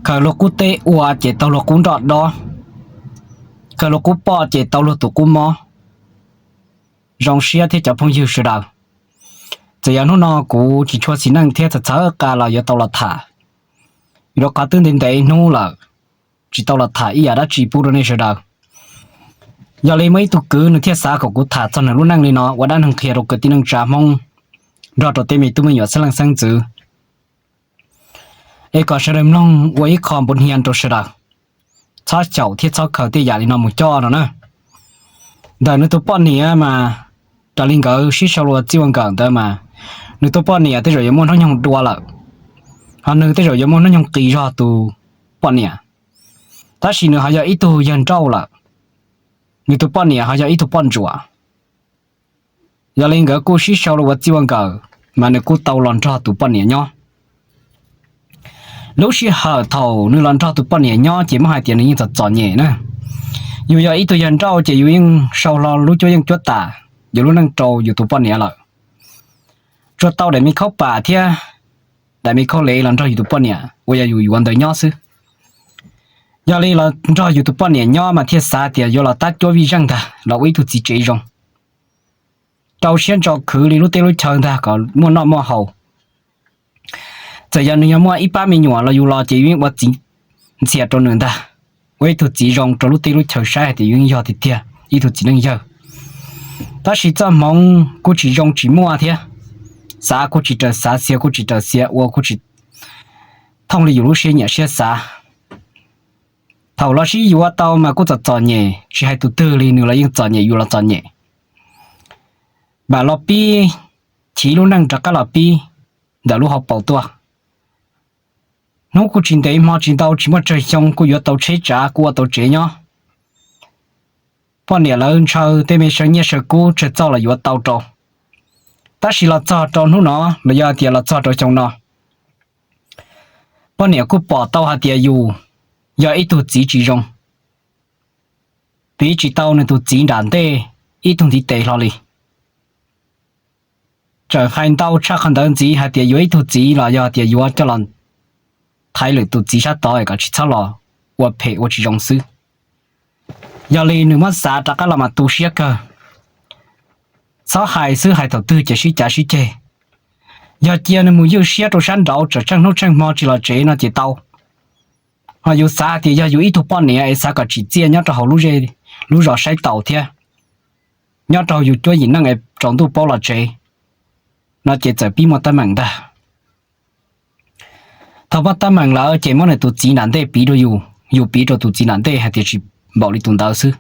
Khaws luag qub teb ua ces tau luag qub nroj dob, khaws luag qub poj ces tau luag tus qub mob. Zoo siab thiab cov phooj ywg sawv daws, txawm yog hnub no kuv tsis tshua xis neej thiab txhawv txhawv qa los yuav tau los tham, vim rau qhov twb ntev ntev hnub lawm tsis tau los tham ib yam dab tsi pub rau nej sawv daws. Yog li muaj ib tug kwv nws thiaj xav kom kuv tham txog nws lub neej li no ua dab neeg qhia rau kwv tij neej tsa Hmoob nrog rau tej me tub me nyuam xeeb leej xeeb ntxwv, es kom sawv daws mloog ua ib qho npuv hnia rau sawv daws, txhob xyaum thiab txhob khaws tej yam li no mus coj no na. Ntawm nws tus poj niam mas, raws li nkawd sib sau ua txij ua nkawm ntawd mas, nws tus poj niam tej zaum yuav muaj hnub nyoog dua lawm, ho nws tej zaum yuav muaj hnub nyoog qis zog tus poj niam, tab sis nws ho yog ib tug yawg nrauj lawm, nws tus poj niam ho yog ib tug poj ntsuam. Yog li nkawd kuj sib sau ua txij ua nkawm, mas nws kuj tau los nrog tus poj niam nyob. Lub sij hawm thaum nws los nrog tus poj niam nyob ces muab hais tias nws yeej txom txom nyem na. Yus yog ib tug yawg nrauj ces yus yeej sau hlo lub cuab yeej cuab tam yus lub neej rau yus tus poj niam lawm. Tsuas tau daim me khaub pam thiab daim me khaub lev los nrog yus tus poj niam uas yog yus yuav ntawd nyob xwb. Yog li los nrog yus tus poj niam nyob mas thiaj xav tias yuav los tab cuab vij zeej ntag los ua ib tug txiv tsev zoo, rau siab ntso khwv li lub teb lub chaw ntag kom muaj noj muaj haus. Txawm yog nws yog muaj ib pab me nyuam los yus los ces yus yeej ua txiv ntxias rau nws ntag, ua ib tug txiv zoo rau lub teb lub chaw saib hais tias yus yeej yog tiag tiag ib tug txiv neej yawg. Tab sis txoj hmoov kuj tsis zoo tsis muaj thiab, xav kuj tsis raws xav, xia kuj tsis raws xia, ua kuj tsis thooj li yus lub siab nyiam siab xav. Thaum los sib yuav tau mas kuj txom txom nyem, tsis hais tus twg li nws los yeej txom nyem yus los txom nyem. Mam los pib chiv lub neej rov qab los pib ntawm lub hauv paus tuaj. Hnub kuj tsis ntev hmo tsis ntau tsis muaj tsawg xyoo kuj yuav tau tsheb tsav kuj ua tau tsev nyob. Poj niam lawv ntshaw tej me saw nyiaj saw kub tsawg txoj los yuav tau rau, tab sis los txog rau hnub no los yog tias los txog rau xyoo no, poj niam kuj pom tau hais tias yus yog ib tug txiv tsis zoo, piv tsis tau nws tus txiv nram ntej ib tug ntiv tes hlo li. Txawm hais ntau tshaj qhov ntawd ntxiv hais tias yuav ib tug txiv los yog tias yuav coj los thaiv lwm tus txiv sab tod kom tsis txhob los ua phem ua tsis zoo xwb. Yog li nws muab xav rov qab los mas tu siab kawg. Txhob hais xwb, hais thaum twg ces sib cav sib ceg. Yog cia nws mus ywj siab rau sab nraud txawm tsheej hnub tsheej hmo tsis los tsev no ces tau. Ho yus xav hais tias yog yus ib tug poj niam es xav kom tsim txiaj nyob rau hauv lub zos saib taus thiab nyob rau yus cuab yim neej es tsaus ntuj paub los tsev no ces txawm pib muaj teeb meem ntag. Thaum muaj teeb meem lawm ces muab nws tus txiv nram ntej piv rau yus, yus piv rau tus txiv nram ntej hais tias tsis npaum li tus ntawd xwb.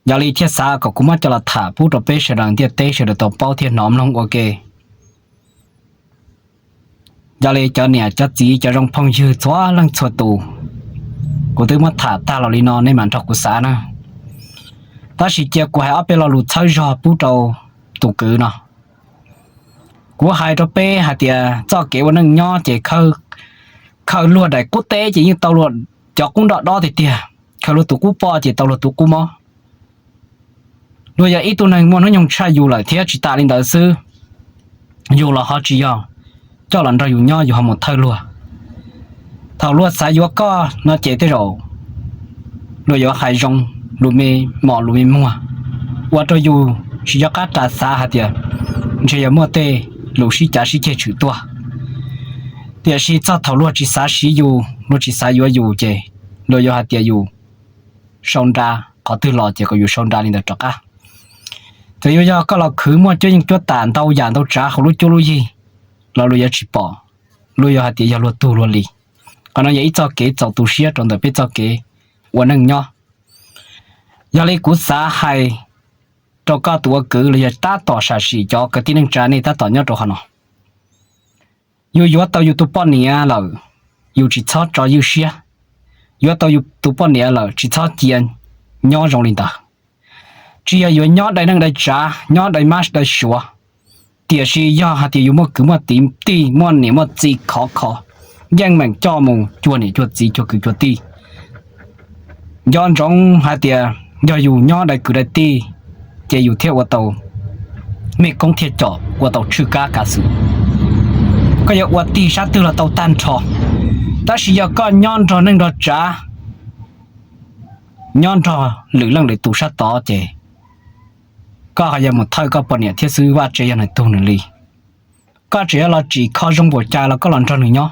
Yog li thiaj xav kom kuv muab coj los tham pub rau peb sawv daws ntiaj teb sawv daws tau paub thiab hnov mloog ua ke. Yog li cov niam cov txiv cov zoo phooj ywg txhua leej txhua tus, kuv twb muab tham tag los li no nej mam nrog kuv xav na. Tab sis cia kuv hais ob peb lo lus txhawb zog pub rau tus kwv no. Kuv hais rau peb hais tias txoj kev ua neej nyob ces khaws luag daim qub teb ces yeej tau luag cov qub nroj dob tiag tiag, khaws luag tus qub poj ces tau luag tus qub mob. Luag yog ib tug neeg muaj hnub nyoog tshaj yus lawm thiab tsis tas li ntawd xwb, yus los ho tsis yog coj los nrog yus nyob, yus ho mus thawj luag. Thaum luag xav yuav koj no ces tej zaum luag yuav hais zoo lus me mos lus me muag, ua rau yus tsis nco qab ras xav hais tias ntshe yuav muaj tej lus sib cav sib ceg tshwm tuaj. Tiam sis txog thaum luag tsis xav siv yus, luag tsis xav yuav yus ces luag yuav hais tias yus sau nra, qhov twg los ces kom yus sau nra li ntawd rov qab. Txawm yuav yog koj los khwv muaj cuab yeej cuab tam ntau yam ntau tsav hauv lub cuab lub yig los luag yuav tsis pom, luag yuav hais tias yog luag tug luag li. Qhov no yog ib txoj kev txaus tu siab rau ntawm peb txoj kev ua neej nyob. Yog li kuv xav hais rau koj tus ua kwv los yog tab tom sam sim cov kwv tij neej tsa nej tab tom nyob rau qhov no, yus yuav tau yus tus poj niam lawm, yus tsis txhob tso ywj siab. Yuav tau yus tus poj niam lawm tsis txhob cia nyob zoo li ntawd. Tsis yog yuav nyob dai neej dai tsav, nyob dai mab dai suav, tiam sis yog hais tias yus muaj kwv muaj tij, muaj niam muaj txiv khov kho, yeej meem coj mus cuag niam cuag txiv cuag kwv cuag tij. Nco ntsoov hais tias yog yus nyob dai kwv dai tij, ces yus thiaj ua tau mej koob thiaj com, ua tau tshwj kab kav xwm. Koj yuav ua tig sab twg los tau tag nrho, Tab sis yog koj nyob nrog neej nrog tsav, nyob nrog lwm leej lwm tus sab tod ces koj ho yog mus thawj koj poj niam thiab xwb, vaj tse yog nws tug nws li. Koj tseem yuav los tsim kho zoo npaum cas los koj los nrog nws nyob.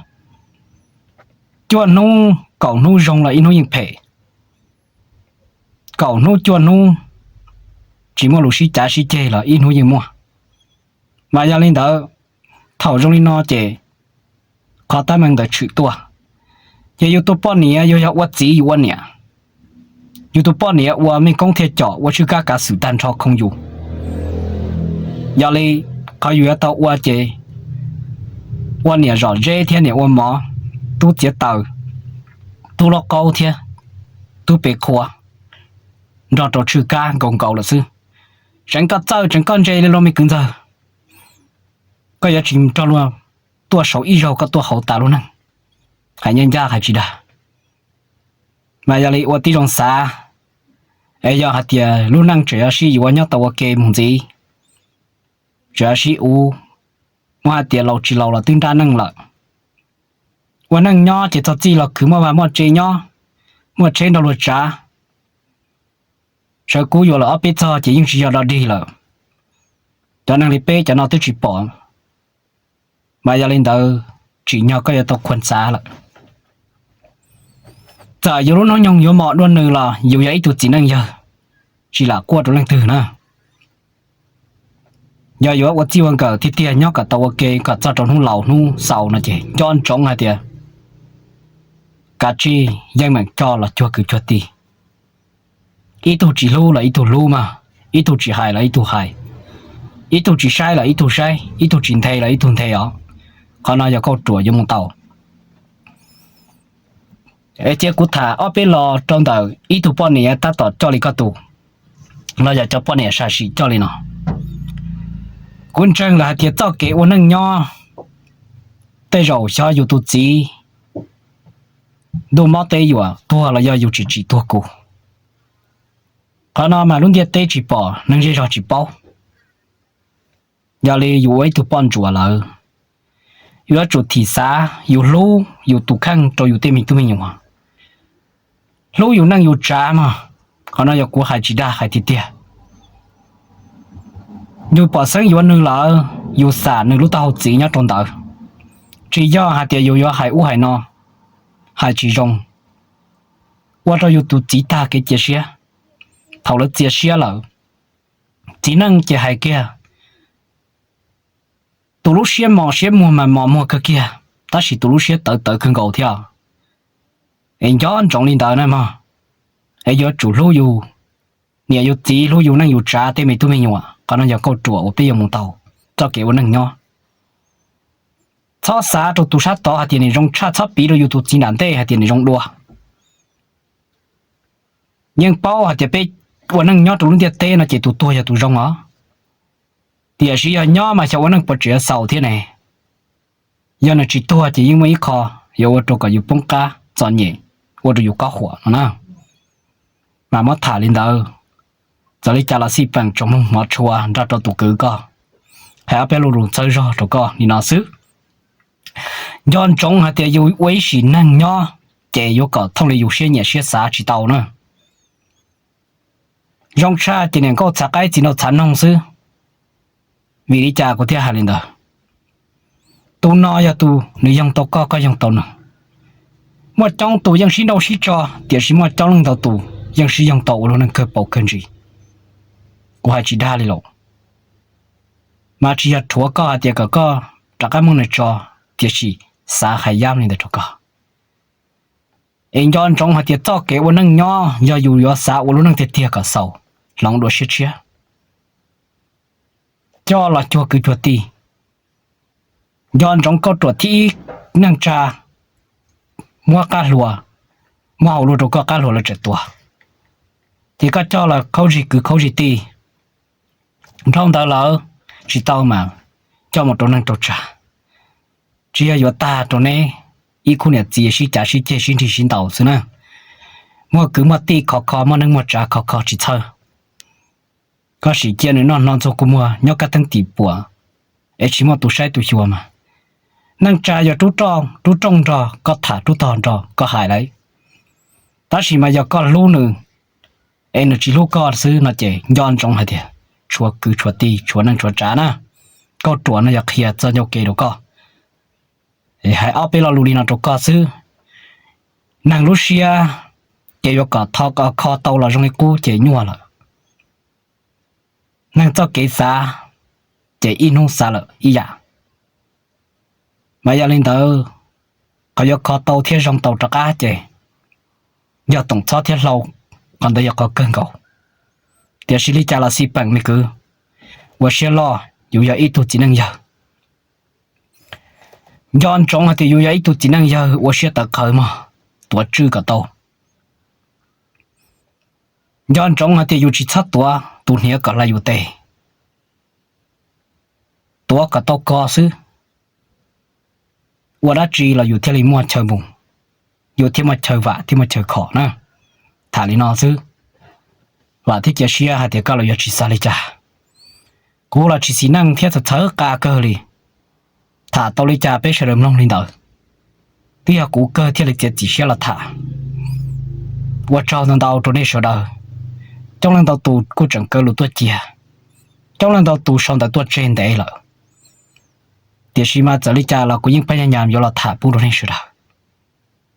Cuaj hnub kaum hnub zoo los ib hnub yeej phem. Kaum hnub cuaj hnub tsis muaj lus sib cav sib ceg los ib hnub yeej muaj. Mas yog li ntawd, thaum zoo li no ces qhov teeb meem ntawd tshwm tuaj. Ces yus tus poj niam yus yog ua txiv yus ua niam, yus tus poj niam ua mej koob thiaj com ua tshwj kab kav xwm tag nrho khoo yus. Yog li qhov yus yuav tau ua ces ua niam zom zeb thiab niam ua mov, tub txiav taws, tub lauj kaub thiab tub pes qhua, nrog rau tshwj kab nkaus nkaus lawm xwb. Tseev koj txawj tseev koj ntse li luag me kwv ntxawg, koj yuav tsis nrog luag tuaj saum ib zaug koj tuaj hauv tas lub neej. Hais ncaj ncaj hais tsis dag. Mas yog li ua tib zoo xav, es yog hais tias lub neej tseem yuav sib yuav nyob tau ua ke mus ntxiv, tseem yuav sib ua, muab hais tias laus tsis laus los twb nrab neej lawm. Ua neej nyob ces txog txij los khwv muaj vaj muaj tse nyob, muaj tsheb nrog luag tsav. Sawv kub yuav lawm ob peb txog ces yeej tsis yog dog dig lawm. Cov neeg li peb cov no twb tsis pom, mas yog li ntawd tsim nyog koj yuav tau khuam xav lawm. Txawm yus lub hnub nyoog yuav mos dua nws los yus yog ib tug txiv neej yawg, tsis lam quaj rau leej twg na. Yog yuav ua txij ua nkawm tiag tiag nyob kom tau ua ke kom txog rau hnub laus hnub xaus no ces nco ntsoov hais tias kav tsij yeej meem coj los cuag kwv cuag tij. Ib tug tsis hlub los ib tug hlub mas, ib tug tsis hais los ib tug hais, ib tug tsis saib los ib tug saib, ib tug tsis nthe los ib tug nthe os. Qhov no yog kauj ruam yuav mus tau. Cia kuv tham ob peb lo rau ntawm ib tug poj niam tab tom coj li koj tus, los yog cov poj niam sam sim coj li no. Kuv ntseeg lawm hais tias txoj kev ua neej nyob tej zaum xyov yus tus txiv ntuj mob teb yuam tuag los yog yus tsis tsim tuag kuv. Qhov no mas lub ntiaj teb tsis pom, neeg zej zog tsis paub. Yog li yus ua ib tug poj ntsuam lawm, yuav tsum thim xav yus hlub yus tus kheej rau yus tej me tub me nyuam, hlub yus neej yus tsav mog. Qhov no yog kuv hais tsis dag hais tiag tiag. Yus pom xeeb yuav nws lawm, yus xam nws lub taub hau txiv nyob rau ntawd. Tsis yog hais tias yus yuav hais ub hais no, hais tsis zoo, ua rau yus tus txiv tag kev cia siab. Thaum lawv txias siab lawm, txiv neej ces hais kiag, tus lub siab mos siab muag mas mos muag kawg kiag, tab sis tus lub siab tawv tawv kawg nkaus thiab. Es nco ntsoov li ntawd na mog, es yuav tsum hlub yus niam yus txiv, hlub yus neej yus tsav tej me tub me nyuam. Qhov no yog kauj ruam uas peb yuav mus tau txoj kev ua neej nyob. Txhob xav rau tus sab tod hais tias nws zoo tshaj, txhob piv rau yus tus txiv nram ntej hais tias nws zoo dua. Yeej paub hais tias peb ua neej nyob rau lub ntiaj teb no ces tus tuag yog tus zoo os. Tiam sis yog nyob mas xyov ua neej puas tseem yuav xaus thiab ne. Yog nws tsis tuag ces yeej muaj ib qho yuav ua rau kom yus poob qab txom nyem, ua rau yus kob huam no na. Mas muab tham li ntawd, txawm li cas los xij peem tsoom mloog hmov tshua nrog rau tus kwv koj, hais ob peb lo lus txawb zog rau koj li no xwb. Nco ntsoov hais tias yus ua ib sim neej nyob, ces yuav kom thooj li yus siab nyiam siab xav tsis tau na. Zoo tshaj ces niam nkauj txhav qaib txiv nraug txhav noog xwb. Vim li cas kuv thiaj hais li ntawd? Tus no yog tus nws yoog tau koj, koj yoog tau nws. Muaj coob tus yeej sib nrauj sib tso, tiam sis muaj coob leej ntau tus yeej sib yoog tau ua lub neej kawg paus kawg ntsis. Kuv hais tsis dag li lawm. Mas tsis yog rhuav koj hais tias kom koj rov qab muab nws tso, tiam sis xav hais yab li ntawd rau koj. Es nco ntsoov hais tias txoj kev ua neej nyob yog yus yuav xav ua lub neej tiag tiag kom xaus, hloov dua siab tshiab, coj los cuag kwv cuag tij. Nco ntsoov kauj ruam thib ib, neej tsa muab qab hluas, muab hauv luag rau koj qab hluas lawv tseem tuag, ces koj coj los khaub zig kwv khaub zig tij. Dhau ntawd lawm tsis tau mas coj mus rau neej rau tsav. Tsis yog yuav tag rau neb ib khub niam txiv sib cav sib ceg sib nrig sib ntaus xwb na. Muaj kwv muaj tij khov kho, muaj neej muaj tsav khov kho tsis txhawj. Koj sim cia nws noj hno ntxuag kua muag nyob kab teeb tim puam, es tsis muaj tus saib tus xyuas mas, Neej tsa yog rub rooj nrog koj tham, rub tog nrog koj hais lawm, tab sis mas yog koj hlub nws es nws tsis hlub koj xwb no ces nco ntsoov hais tias tshuav kwv tshuav tij, tshuav neej tshuav tsav na. Kauj ruam no yog qhia txoj ncauj kev rau koj. Hais ob peb lo lus li no rau koj xwb. Neeg lub siab ces yuav kom kho tau los zoo li qub ces nyuaj lawm. Neeg txoj kev xav ces ib hnub xav lawm ib yam. Mas yog li ntawd, qhov yuav kho tau thiab zoo tau rov qab ces yog toom txhob thiab hlau, qhov ntawd yog qhov kawg nkaus. Tiam sis li cas los xij peem me kwv, ua siab loj, yus yog ib tug txiv neej yawg. Nco ntsoov hais tias yus yog ib tug txiv neej yawg ua siab tawv qhawv mog, tuav tswj kom tau. Nco ntsoov hais tias yus tsis txhob tuav tus hniav kom hlais yus tes, tuav kom tau kho xwb. Ua dab tsi los yus thiaj li muaj chaw mus, yus thiaj muaj chaw vam thiab muaj chaw khom na. Tham li no xwb, vam thiab cia siab hais tias koj los yuav tsis xav li cas. Kuv los tsis xis neej thiab txhawv qa kawg li. Tham tau li cas peb sawv daws mloog li ntawd. Twb yog kuv kawg thiaj li txiav txim siab los tham. Ua tsaug ntau ntau rau nej sawv daws. Coob leej ntau tus kuj tseem kaw lus tuaj cia, coob leej ntau tus sau ntawv tuaj tseg ntev lawm. Tiam sis mas txawm li cas los kuv yeej pheej nyam yuav los tham pub rau nej sawv daws.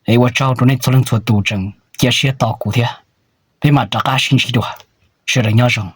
Es ua tsaug rau nej txhua leej txhua tus tseem cia siab tos kuv thiab. Peb mam rov qab sib ntsib dua. Sawv daws nyob zoo.